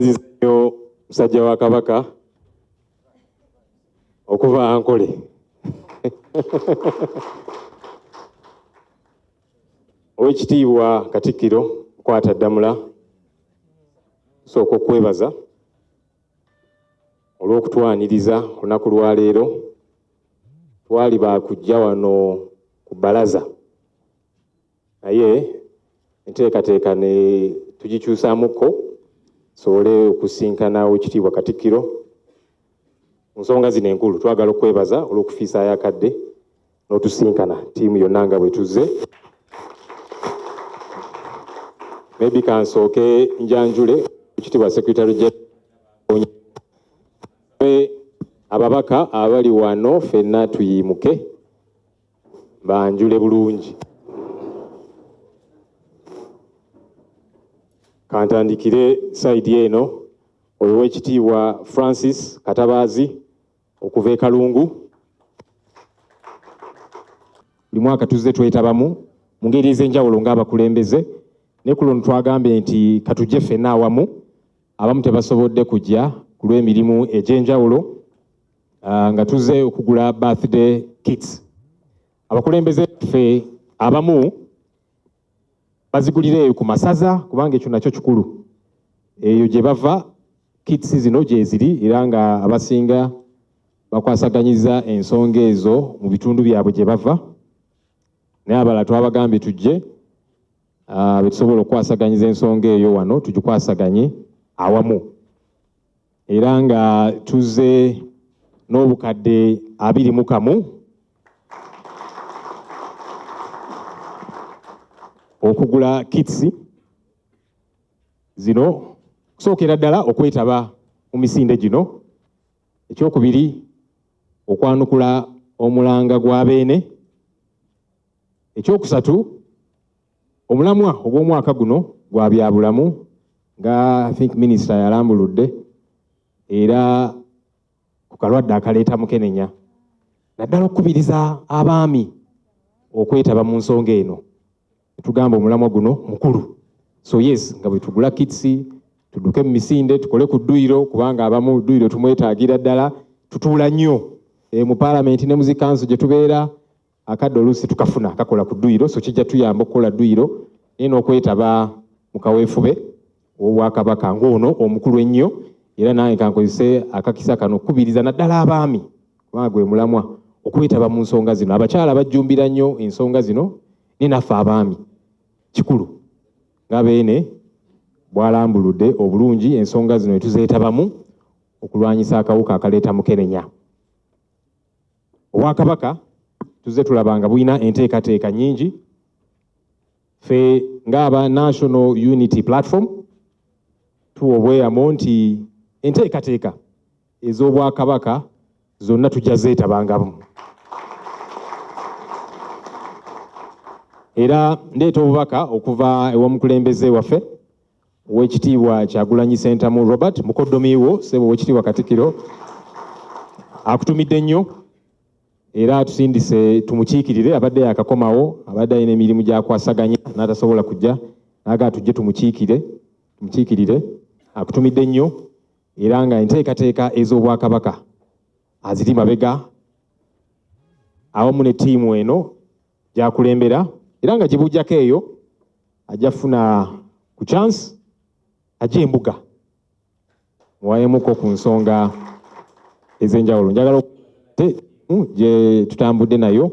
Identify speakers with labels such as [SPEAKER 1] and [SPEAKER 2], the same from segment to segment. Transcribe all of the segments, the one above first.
[SPEAKER 1] Nziza nnyo musajja wa Kabaka okuva Ankole. Oweekitiibwa Katikkiro Mukwataddamula, nsooka okwebaza olw'okutwaniriza olunaku lwa leero. Twali baakujja wano ku bbalaza, naye enteekateeka ne tugikyusaamukko tusobole okusinkana Oweekitiibwa Katikkiro ku nsonga zino enkulu. Twagala okwebaza olw'okufiisaayo akadde n'otusinkana ttiimu yonna nga bwe tuzze. Maybe kansooke njanjule Ekitiibwa Secretary General, ababaka abali wano ffenna tuyimuke banjule bulungi. Kantandikire side eno, oyo Oweekitiibwa Francis Katabaazi okuva e Kalungu. Buli mwaka tuzze twetabamu mu ngeri ez'enjawulo ng'abakulembeze, naye ku luno twagambye nti katujje ffenna awamu. Abamu tebasobodde kujja ku lw'emirimu egy'enjawulo, nga tuzze okugula birthday kits. Abakulembeze ffe abamu bazigulira eyo ku masaza, kubanga ekyo nakyo kikulu. Eyo gye bava kits zino gye ziri, era nga abasinga bakwasaganyiza ensonga ezo mu bitundu byabwe gye bava, naye abalala twabagambye tujje betusobola okukwasaganyiza ensonga eyo wano tugikwasaganye awamu. Era nga tuzze n'obukadde 21 okugula kits zino, kusookera ddala okwetaba mu misinde gino, ekyokubiri okwanukula omulanga gwa Beene, ekyokusatu omulamwa ogw'omwaka guno gwa byabulamu nga I think minisita yalambuludde, era ku kalwadde akaleeta mukenenya, naddala okukubiriza abaami okwetaba mu nsonga eno. Tugamba omulamwa guno mukulu. So yes, nga bwe tugula kits, tudduke mu misinde, tukole ku dduyiro, kubanga abamu dduyiro tumwetaagira ddala, tutuula nnyo mu paalamenti ne mu zi kanso gye tubeera, akadde oluusi tukafuna kakola ku dduyiro, so kijja tuyamba okukola dduyiro, naye n'okwetaba mu kaweefube ow'Obwakabaka ng'ono omukulu ennyo. Era nange kankozese akakisa kano okukubiriza naddala abaami, kubanga gwe mulamwa, okwetaba mu nsonga zino. Abakyala bajjumbira nnyo ensonga zino, naye naffe abaami kikulu, nga Beene bw'alambuludde obulungi ensonga zino ne tuzeetabamu okulwanyisa akawuka akaleeta mukenenya. Obwakabaka tuzze tulaba nga bulina enteekateeka nnyingi. Ffe ng'aba National Unity Platform tuwa obweyamo nti enteekateeka ez'Obwakabaka zonna tujja zeetabangamu. Era ndeeta obubaka okuva ew'omukulembeze waffe, Oweekitiibwa Kyagulanyi Ssentamu Robert, mukoddomiiwo ssebo Oweekitiibwa Katikkiro, akutumidde nnyo era atusindise tumukiikirire. Abadde yakakomawo, abadde alina emirimu gy'akwasaganya n'atasobola kujja, n'agamba tujje tumukiikire, tumukiikirire. Akutumidde nnyo, era nga enteekateeka ez'Obwakabaka aziri mabega awamu ne ttiimu eno gy'akulembera, era nga gibujjako eyo ajja kufuna ku chance ajja embuga muwayemuko ku nsonga ez'enjawulo. Njagala gye tutambudde nayo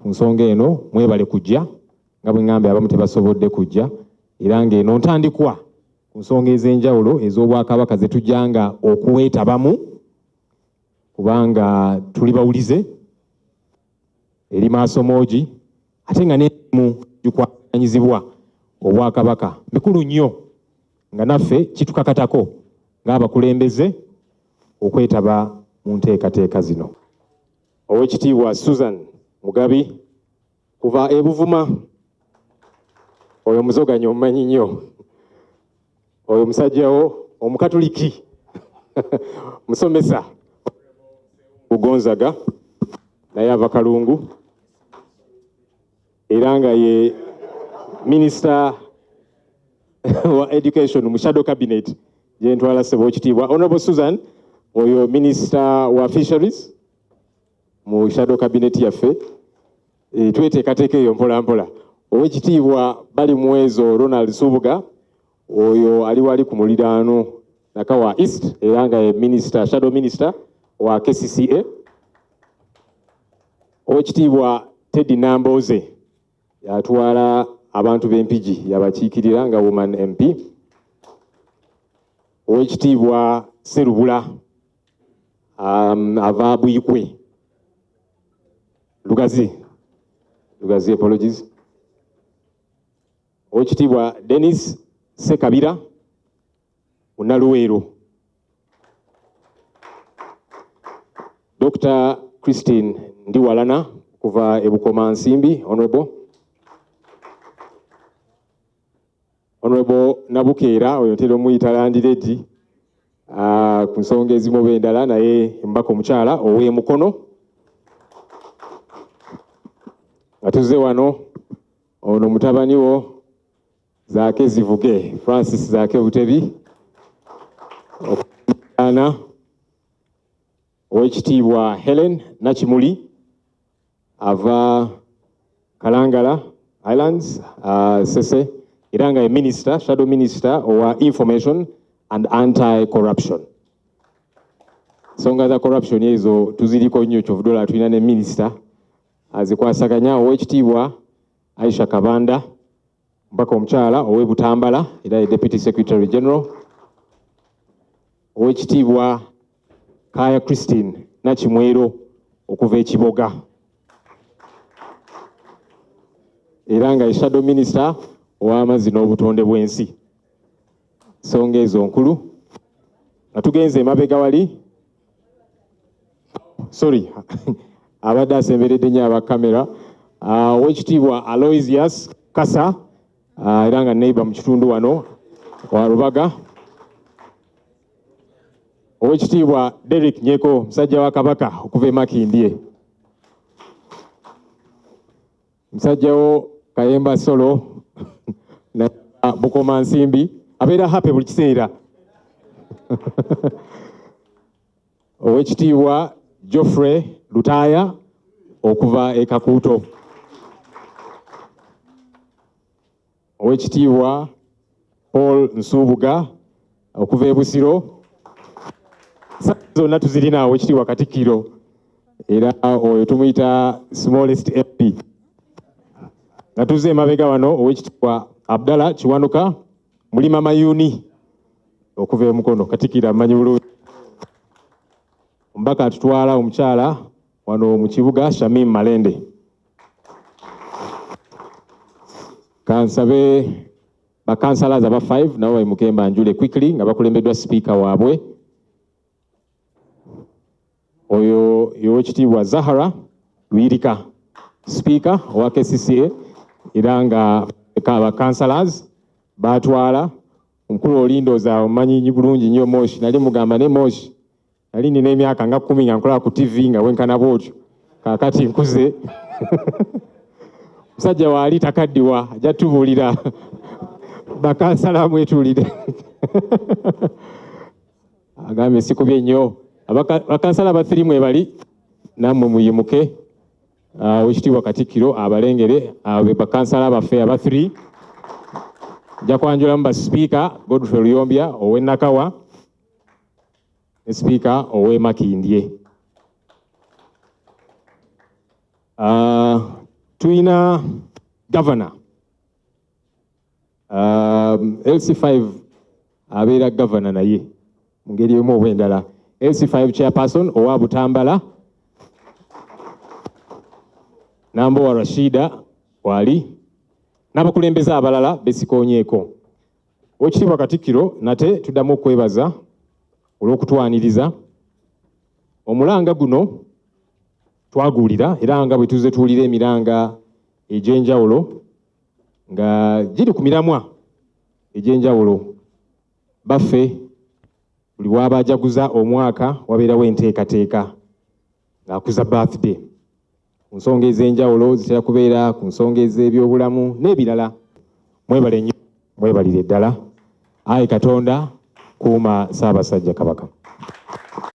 [SPEAKER 1] ku nsonga eno, mwebale kujja. Nga bwe ŋŋambye, abamu tebasobodde kujja, era ng'eno ntandikwa ku nsonga ez'enjawulo ez'Obwakabaka ze tujjanga okuweetabamu, kubanga tuli bawulize eri maaso moogi, ate nga n'emirimu gikwasaganyizibwa Obwakabaka mikulu nnyo, nga naffe kitukakatako ng'abakulembeze okwetaba mu nteekateeka zino. Oweekitiibwa Susan Mugabi kuva e Buvuma, oyo muzoganyi omumanyi nnyo, oyo musajjawo omukatuliki, musomesa Bugonzaga, naye ava Kalungu, era nga ye minisita wa education mu shadow cabinet. Gyentwala ssebo Owekitiibwa Honorable Susan, oyo Minisita wa Fisheries mu shadow cabinet yaffe. Tweteekateeka eyo mpola mpola. Owekitiibwa Balimwezo Ronald Nsubuga, oyo ali wali ku muliraano Nakawa East, era nga ye minister, shadow minister wa KCCA. Owekitiibwa Teddy Nambooze yatwala abantu b'Empigi, yabakiikirira nga woman MP. Owekitiibwa Serubula ava Buikwe Lugazi, Lugazi, apologies. Owekitiibwa Dennis Sekabira Munaluweero. Dr. Christine Ndiwalana kuva e Bukomansimbi, Honorable. Honorable Nabukeera, oyo ntera omuyita landiredi ku nsonga ezimu oba endala, naye mbaka omukyala ow'emukono. Nga tuzze wano, ono mutabani wo Zaake Zivuge, Francis Zaake Butebi, ana Owekitiibwa Helen Nakimuli ava Kalangala Islands, Sese, era nga ye minister, shadow minister owa information and anti-corruption. Ensonga za corruption ezo tuziriko nnyo, kyovudola tulina ne minister azikwasaganya. Owekitiibwa Aisha Kabanda, mbaka omukyala ow'e Butambala, era ye deputy secretary general. Owekitiibwa Kaya Christine Nakimwero okuva e Kiboga, era nga ye shadow minister ow'amazzi n'obutonde bw'ensi. Ensonga ezo nkulu. Nga tugenze emabega wali, sorry, abadde asemberedde nnyo aba kamera. Owekitiibwa Aloysius Kasa, era nga neighbor mu kitundu wano wa Rubaga. Owekitiibwa Derrick Nyeko, musajja wa Kabaka okuva e Makindye. Musajja wo Kayemba Solo na Bukoma Nsimbi, abeera happy buli kiseera. Owekitiibwa Geoffrey Lutaaya okuva e Kakuuto. Owekitiibwa Paul Nsubuga okuva e Busiro. Zonna tuzirina. Owekitiibwa Katikkiro, era oyo tumuyita smallest MP. Nga tuzze emabega wano, Owekitiibwa Abdallah Kiwanuka Mulima Mayuni okuva e Mukono. Katikkiro amanyi bulungi. Omubaka atutwala omukyala wano mu kibuga, Shamim Malende. Kansabe bakansalazi aba 5 nabo bayimuke mbanjule quickly, nga bakulembeddwa sipiika waabwe. Oyo yowekitiibwa Zahara Luyirika, sipiika owa KCCA, era nga bakansalazi batwala. Omukulu olindooza omanyi bulungi nnyo Moshi. Nali mugamba ne Moshi nali nina emyaka nga 10 nga nkola ku TV nga wenkana bwotyo, kaakati nkuze. Musajja waali takaddiwa, ajja tubuulira. Bakansala mwetuulire. Agambye sikubye nnyo. Bakansala ba mwebali, nammwe muyimuke. Owekitiibwa Katikkiro abalengere be bakansala baffe aba 3. Nja kwanjulamu basipiika Godfrey Luyombya ow'e Nakawa ne sipiika ow'e Makindye. Tulina gavana LC5, abeera gavana naye mu ngeri emu oba endala, LC5 chairperson owa Butambala, Nambowa Rashida wali, n'abakulembeze abalala besikoonyeeko. Owekitiibwa Katikkiro, nate tuddamu okwebaza olw'okutwaniriza. Omulanga guno twaguwulira, era nga bwe tuzze tuwulira emiranga egy'enjawulo nga giri ku miramwa egy'enjawulo. Baffe buli waba ajaguza omwaka wabeerawo enteekateeka ng'akuza birthday ku nsonga ez'enjawulo, zitera kubeera ku nsonga ez'ebyobulamu n'ebirala. Mwebale nnyo, mwebalire ddala. Ayi Katonda Kuuma Ssaabasajja Kabaka.